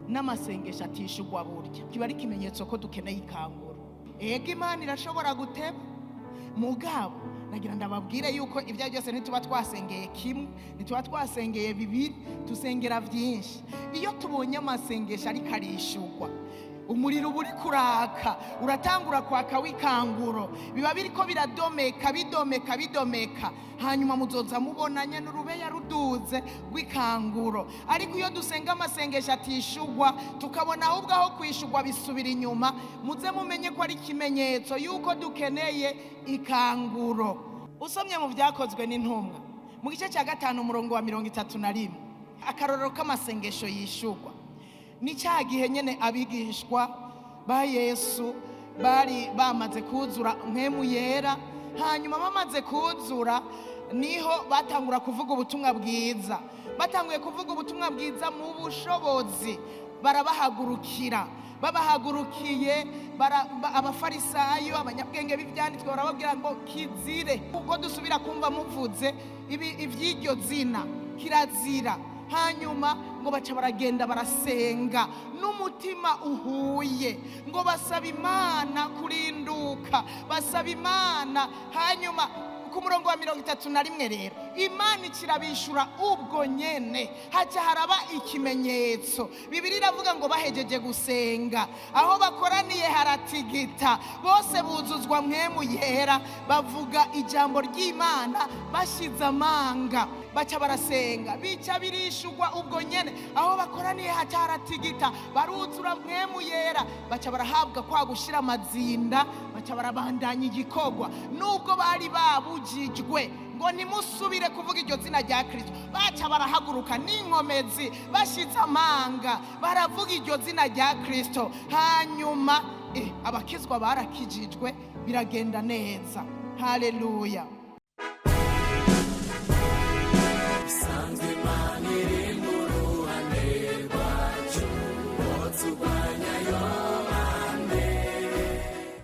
N'amasengesho atishugwa burya kiba ari ikimenyetso ko dukeneye ikanguro. Ego, Imana irashobora guteba, mugabo nagira ndababwire yuko ibyo byose ntituba twasengeye kimwe, ntituba twasengeye bibiri, dusengera byinshi. Iyo tubonye amasengesho ariko arishugwa, umuriro uba uri kuraka, uratangura kwaka w'ikanguro, biba biriko biradomeka, bidomeka, bidomeka. Hanyuma muzoza mubonanye n'urubeya ruduze rw'ikanguro. Ariko iyo dusenga amasengesho atishugwa, tukabona ahubwo aho kwishugwa bisubira inyuma, muze mumenye ko ari ikimenyetso yuko dukeneye ikanguro. Usomye mu Byakozwe n'Intumwa mu gice cya 5, umurongo wa 31, akarorero k'amasengesho yishugwa ni cya gihe nyine abigishwa ba Yesu bari bamaze kuzura Mpwemu Yera. Hanyuma bamaze kuzura, niho batangura kuvuga ubutumwa bwiza. Batanguye kuvuga ubutumwa bwiza mu bushobozi, barabahagurukira. Babahagurukiye, abafarisayo, abanyabwenge b'ibyanditswe, barababwira ngo kizire kuko dusubira kumva muvuze ibi iby'iryo zina, kirazira. Hanyuma ngo baca baragenda, barasenga n'umutima uhuye, ngo basaba Imana kurinduka, basaba Imana. Hanyuma ku murongo wa 31 rero, Imana ikirabishura ubwo nyene, haca haraba ikimenyetso. Bibiliya iravuga ngo bahejeje gusenga, aho bakoraniye haratigita, bose buzuzwa Mpwemu Yera, bavuga ijambo ry'Imana bashize amanga. Baca barasenga, bica birishugwa ubwo nyene. Aho bakoraniye haca haratigita, baruzura Mpwemu Yera, baca barahabwa kwa gushira amazinda, baca barabandanya igikorwa nubwo bari babujijwe ngo ntimusubire kuvuga iryo zina rya Kirisito. Baca barahaguruka n'inkomezi, bashize amanga, baravuga iryo zina rya Kirisito. Hanyuma abakizwa barakijijwe, biragenda neza. Haleluya!